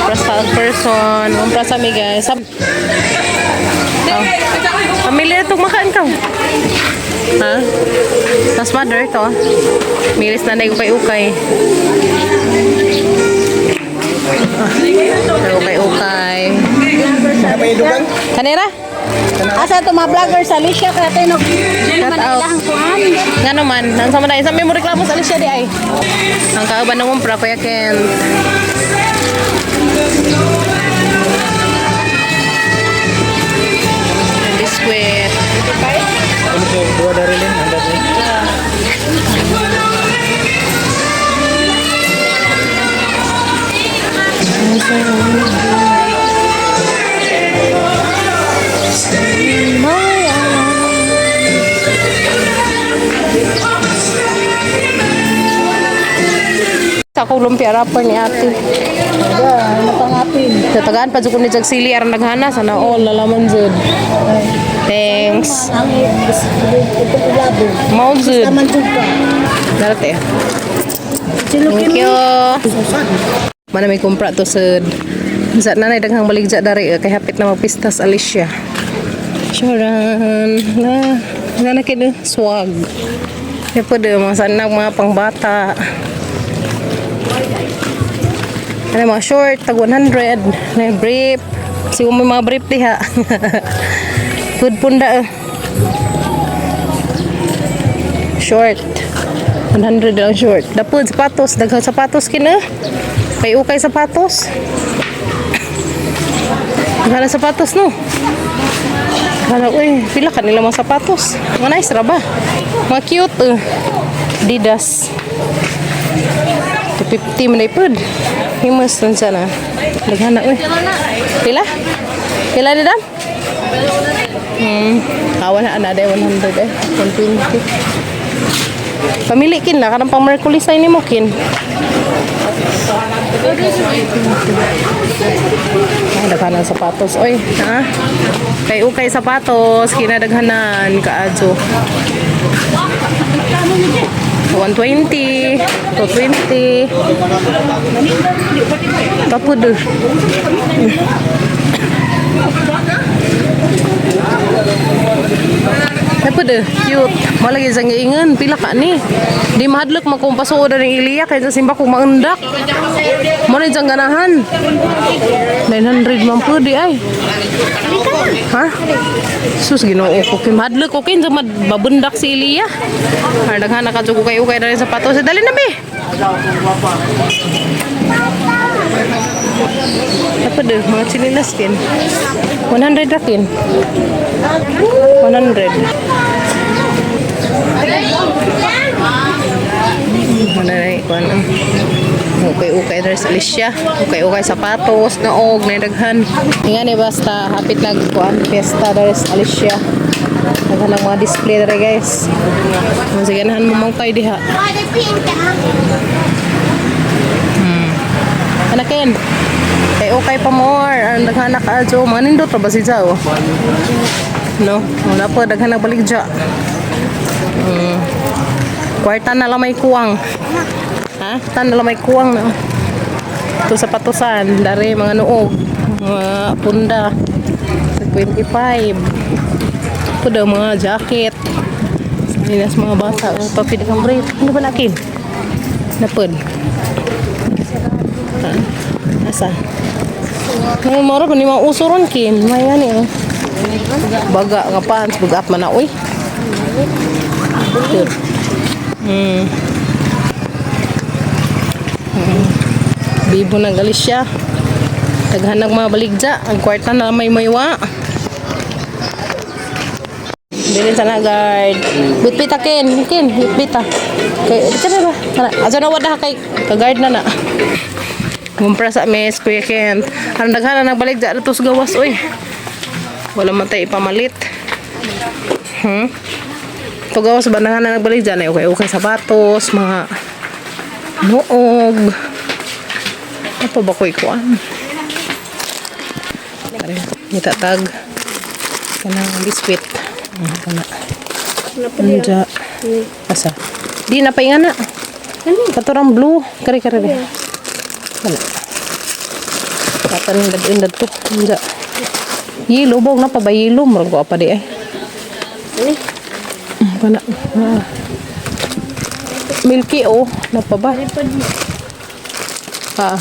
Umpra sa person. Umpra sa mi, guys. Oh. Pamilya itong makaan ka. Ha? Tas mother to. Milis na na ukay-ukay. Ah, ukay-ukay. Kanira? Asa to mga vlogger sa Alicia kaya tayo nag Shout out. Nga naman, ang sama na isang may mo reklamo sa Alicia di ay. Ang kauban ng umpra, Kuya Ken. Biskwit. Dua dari lin, anda ni. Sa akong lumpia wrapper ni ate. Tatagaan pa jud ko ni Jag sili aron naghana sana all lalaman jud. Thanks. Mao jud. Darate. Thank you. Mana may kumpra to sa sa nanay daghang baligja dari eh, kay hapit na magpistas Alicia. Charan. Na, nga na kini swag. Kaya po mga sanag mga pangbata. Ano mga short, tag 100. Na brief. Siguro may mga brief diha. Food punda eh. Short. 100 lang short. Dapod sapatos, daghang sapatos kina. Kay ukay sapatos. Daghan ang sapatos no. Kala uy, pila kanila mga sapatos. Mga nice ra ba? Mga cute eh. Adidas. 250 man ay pod. Himas nun sana. Daghan na uy. Pila? Pila ni dam? Kawan na ana day 100 eh. 120. Pamili kin na kanang pang Merkulis na ini mo kin. Ay, daghanan sapatos. Oy, ha? Kay ukay sapatos, kinadaghanan kaadyo. 120, 220. Tapod. Eh. Tapod eh, cute. Malagi sa giingan, pila ka ni. Di mahadlok magkumpasuod na ning Iliya kay sa simba kung maundak. Mo na diyang ganahan. 900 man po di ay. Ha? Sus, Ginoo ko. Kay mahadlok ko kin sa mabundak si Iliya. Ay, daghan na ka jud kay ukay na rin sapatos. Dali na be. Tapos eh, mga chinilas kin. 100 ra kin. 100. Wala na ikuan. Okay, there's Alicia. Okay, sapatos, naog, na daghan. Nga ni basta hapit nag kuan fiesta there's Alicia. Daghan ang mga display dere guys. Sige ganahan mo mong kay diha. Anakin. Kay okay pa more. Ang daghan na kaadyo. Mga nindot ra ba si Jao? No, wala pa daghan na baligja. Kwarta na lang may kuwang. Ha? Kwarta na lang may kuwang na. Ito sa patusan, dari mga nuog, mga punda. 25. Ito daw mga jacket. Salinas mga bata. Oh, Papi ang brief. Ano ba nakin? Napod. Ha? Asa? Ay, mara pa ni mga uso ron kin. May gani oh. Baga nga pants, baga man na uy. Good. Bibo ng Galicia. Daghan ng mga baligja. Ang kwarta na may maywa. Dili sa na guard. Bitbita kin, kin, bitbita. Kay di ka na ba? Tara, asa na wala kay ka-guard na na. Kumpra sa mes, Kuya Kent. Ang daghan na nagbaligja dito sa gawas oy. Wala man tayo ipamalit. Ito gawas ba na nagbalik dyan? Ay, okay, okay, sapatos, mga noog. Ano pa ba ko ikuan? Tara, itatag. Kanang biskwit. Kana. Anja. Asa? Di na pa nga na. Katurang blue. Kari kari. Wala. Katan dad to. Unja. Yelo bog na pa ba yelo murag wa pa di ay. Kana. Ah. Milky oh, na pa ba? Ah.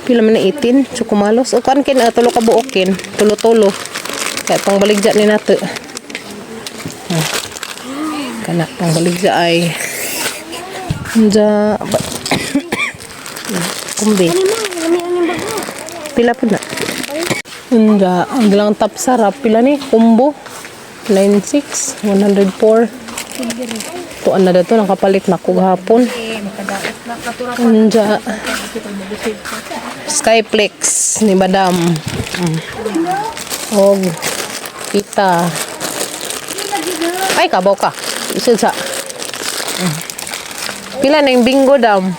Pila man na 18, chocomalos. O kan kin tulo ka buok kin, tulo-tulo. Kaya pang baligya ni nato. Ah. Kana pang baligya ay Unja kumbi. Pila po na. Unja, ang lang top sarap. Pila ni? Combo. 96, 104. Tuan na dato, nakapalit na ko gahapon. Unja. Skyplex ni Madam. Og kita. Ay, kabaw ka. Isa sa. Pila na yung bingo dam?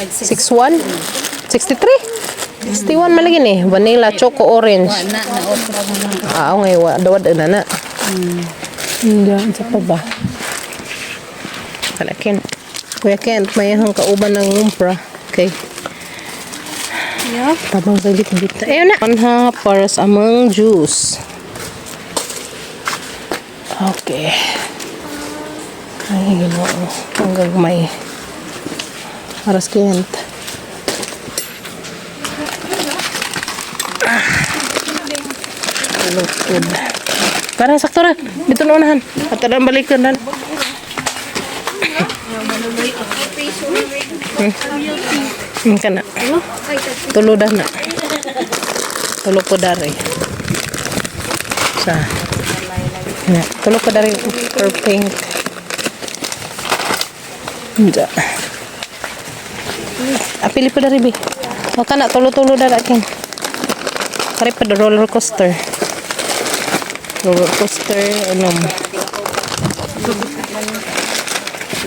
61? 63? 61 malagi ni. Vanilla, choco, orange. Na na okra na. Ah, ngay wa dawad na na. Hindi, sa pa ba? Kana Ken. Kuya Kent, may hang kauban ng umpra. Okay. Yeah. Tabang sa gitgit. Ayun na. Anha para sa amang juice. Okay. Ay, ginoo. Ang gagmay. Para sa Kent. Lutod. Para sakto ra. Dito na unahan. At ang balikan na. Kana. Tulo dah na. Tulo ko dari. Sa. Na, tulo ko dari per pink. Unja. Apili pa dari bi. O kana tulo-tulo dara kin. Kare pa the roller coaster. Roller coaster ano.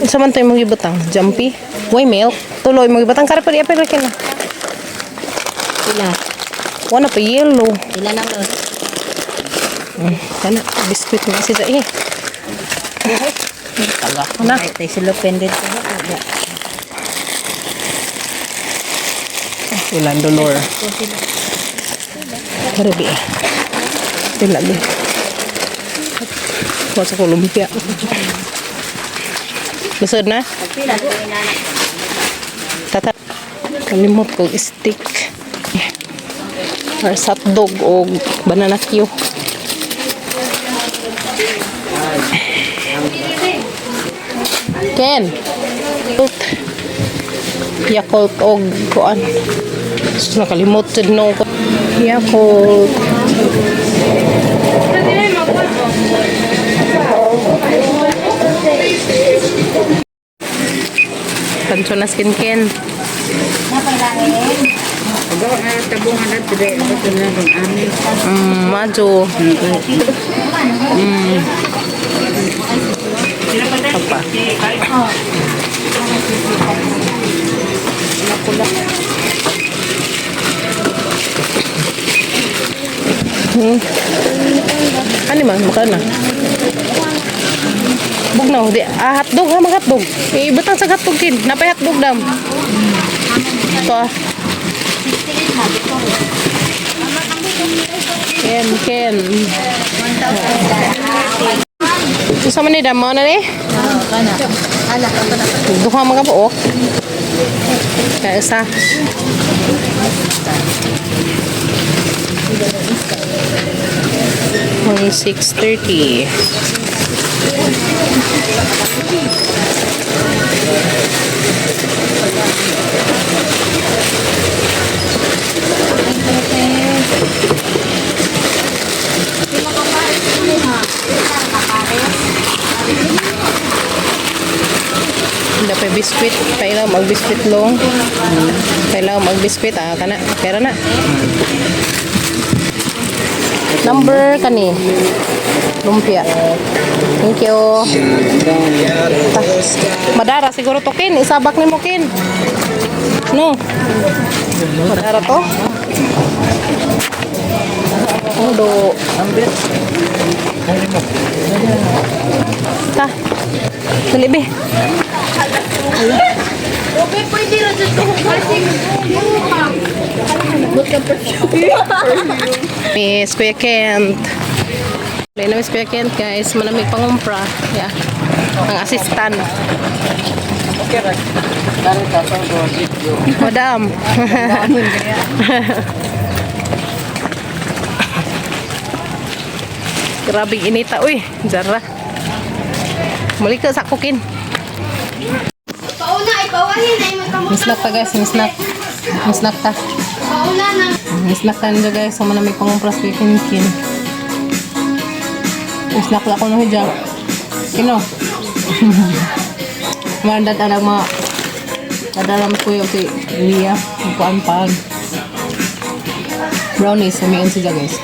Isa man to imong gibutang, jumpy. Way milk. Tulo imong gibutang kare pa di apil kin. Pila. Wala pa yellow. Pila na to. Kana biscuit na siya eh. Taga na. Ay, tayo sila pended ko. Ilan dolor. Kare bi. Pila bi. Kuha sa kolumpia. Lisod na? Tata. Kalimot ko stick. Or hotdog o banana Q. Ken. Yakult. Yakult og kuan. Sus, nakalimot jud no ko. Yakult. Kanso na skin Ken. Majo. Apa? Ano man, mukha na. Bugnaw, di, ah, hotdog ha, mag hotdog. Eh, ibutang sa hotdog kin. Napay hotdog dam. Ito ah. Ken, Ken. Unsa man ni dam mao na ni? Kana. Ala, kato na. Duha mga buok. Kaya isa. 16:30. Dapat biskuit. Kailangan mag-biskuit long. Kailangan mag-biskuit. Ah, kana. Pera na. Number kani. Lumpia. Thank you. Ta. Madara siguro to kin. Isabak ni mo kin. No. Madara to. Odo. Ta. Dali be. Pwede rin dito. Miss Kuya Kent. Wala na Miss Kuya Kent, guys. Manamig pangumpra. Yeah. Ang assistant. Madam. Grabe inita. Uy, jara. Muli ka sa kukin. Pauna, ipawahin ay magkamot. Mislak ta guys, mislak. Mislak ta. Pauna na. Mislak ta nyo guys. Sama na may pangumpras kay Kinkin. Mislak na ako no hijab. Kino. Mandat alam mga Nadalam ko yung si Lia. Kuan pa. Brownies. Sumiin siya guys.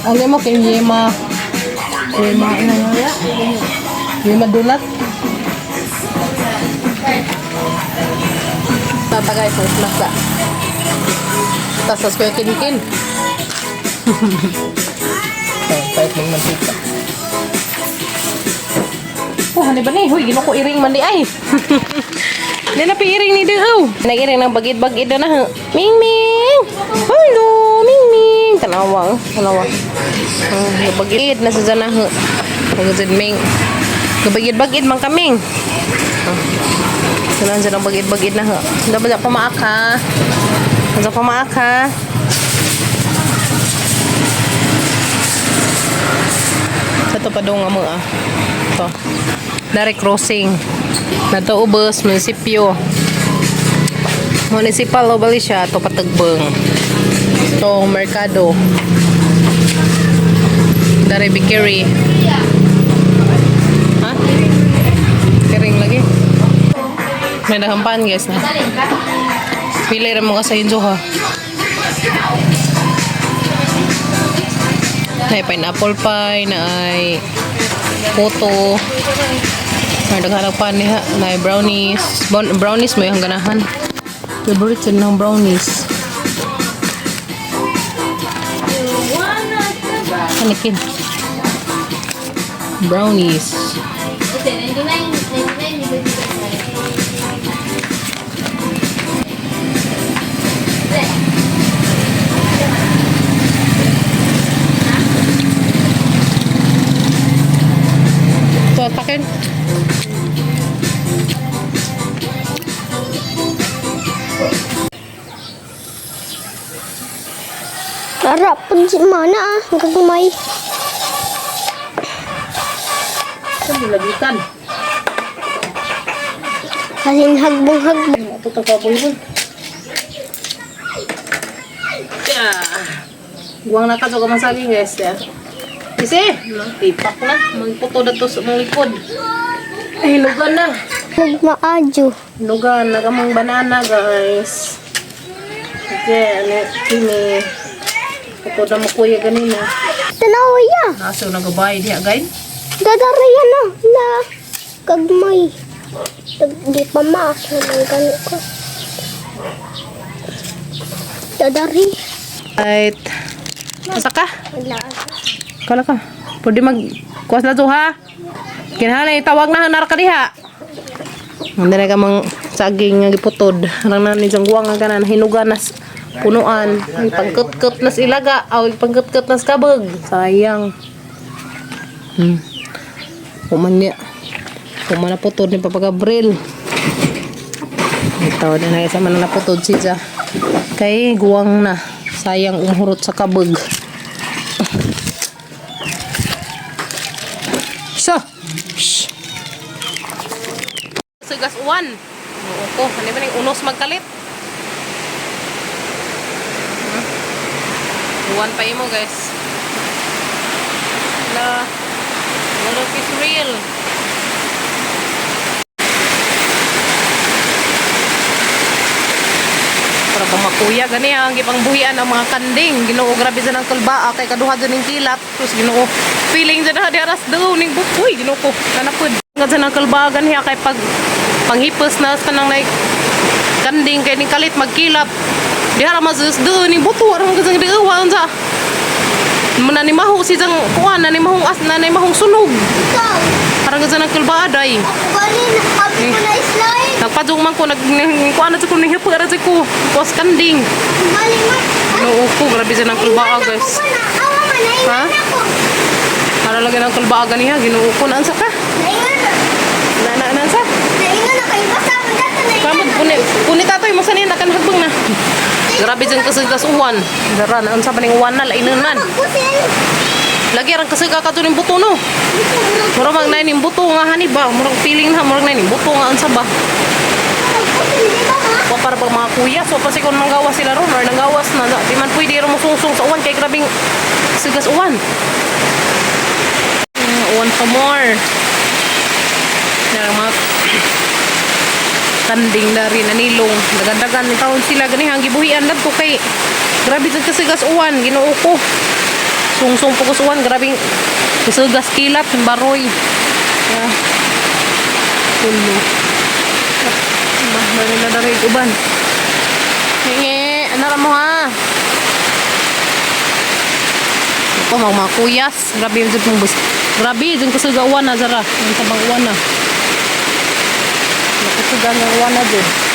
Ang mo kay Yema. Yema. Ano nga? Yema donut. Tata guys, ang snack ta. Tapos sa Kuya Kinkin. Okay, pahit mong mantika. Oh, hani ba ni? Huy, ginoo ko iring man di ay. Di na piiring ni Duo. Nag-iring ng bagid-bagid na na. Ming Ming! Hello, Ming Ming! Tanawa, oh. Tanawa. Oh, bagid na sa dyan na. Pagod Ming. Kabagid-bagid man kaming. Oh. Tanan siya ng bagid-bagid na. Dapat pa pamaak ha. Dapat pamaak ha. Sa to padung amo ah. To. Direct crossing. Nato ubos munisipyo. Municipal o bali siya to patagbeng. To merkado. Dare bakery. Ha? Kering lagi. May nakampan guys na. Pili ra mo ka sa inyo ha. Nay pineapple pie, na ay puto. May daghan pa niya, na ay brownies. Brownies mo yung ganahan. Favorite sa ng brownies. Halikin. Brownies. Ito, 99, 99, di ba dito? Ito, takin. Tara, pag mana ah, gagmay. Ito, lagitan. Kasin hagbong-hagbong. Ito, tapapoy Yeah. Guwang na ka, so kamasaging guys. Yeah. Kasi, tipak na. Magputo na to sa mong likod. Ay, hinugan na. Nagmaadyo. Hinugan na kamang banana, guys. Okay, ano, kini. Puto na mo kuya ganina. Tanawa ya. Nasa nagabay diha, guys. Dadara yan ah. Na. Gagmay. Di pa maas. Ang gani ko. Dadari. Right. Asa ka? Wala. Kala ka. Pwede mag kuwas na to ha. Kinahanglan itawag na hanar ka diha. Hindi na ka mang saging nga giputod. Arang na ni guwang nga kanan hinugan nas punuan. Ay, pangkut-kut nas ilaga. Aw pangkut-kut nas kabog. Sayang. Kuman niya. Kuman na putod ni Papa Gabriel. Ito na na isa man na naputod siya. Kay guwang na. Sayang umhurot sa kabog. So, shh. Sugas uwan. Oo ko, ano ba ning unos magkalit? Uwan pa imo, guys. La, Lord is real. Para ba makuya gani ang gipangbuhian ang mga kanding. Ginoo grabe sa nang kalbaa kay kaduha dyan ning kilat. Tapos Ginoo feeling dyan na di aras daw ning bukoy Ginoo ko nanapod. Nga dyan ang kalbaa gani ha, kay pag panghipos na sa tanang like kanding kay ning kalit magkilat. Di ara mazus daw ning buto ara man kasang di unsa. Muna ni maho si jang kuan na ni mahong as na ni mahong sunog. Ikaw. Parang sa nagkulbaad ay. Ako ganin, habi ko na slide. Nagpadung man ko nag kuan na ko nihip ra ko. Kos kanding. Ako galing man. Ginoo ko, grabe sa nagkulbaa, guys. Awa man, Ha? naingan ako. Para lagi ng kulbaa ganiha, Ginoo ko, naansa ka? Naingan. Na na naansa? Naingan ako. Ibasa mo dito. Naingan. Kamot puni puni tatoy mo sanin nakan hagbang na. Grabe jud kasi tas uwan. Dara na unsa pa ning uwan na lainon man. Pagpusin. Lagi rang kasi kakato ning buto no. Murag mag nay ning buto nga hani ba? Murag feeling na murag nay ning buto nga unsa ba? Pagpusin, di ba ha? Wa para bang mga kuya so pa siguro manggawas sila ron or nanggawas na di man pwede ro musungsong sa uwan kay grabing sigas uwan. Uwan pa more. Yan ang mga kanding na rin nanilong dagan-dagan ni taon sila gani ang gibuhian ladto kay grabe jud kasigas uwan, Ginoo ko. Sungsong po ko sa uwan, grabing kasigas kilat ng baroy. Yeah. Tulo. Bah, na dari uban. Hingi, ano ra mo ha? Ako, mga kuyas. Grabe yung mong bus. Grabe, dyan kasi uwan na, Zara. Ang tabang uwan na. Nakasugan ng uwan na dyan.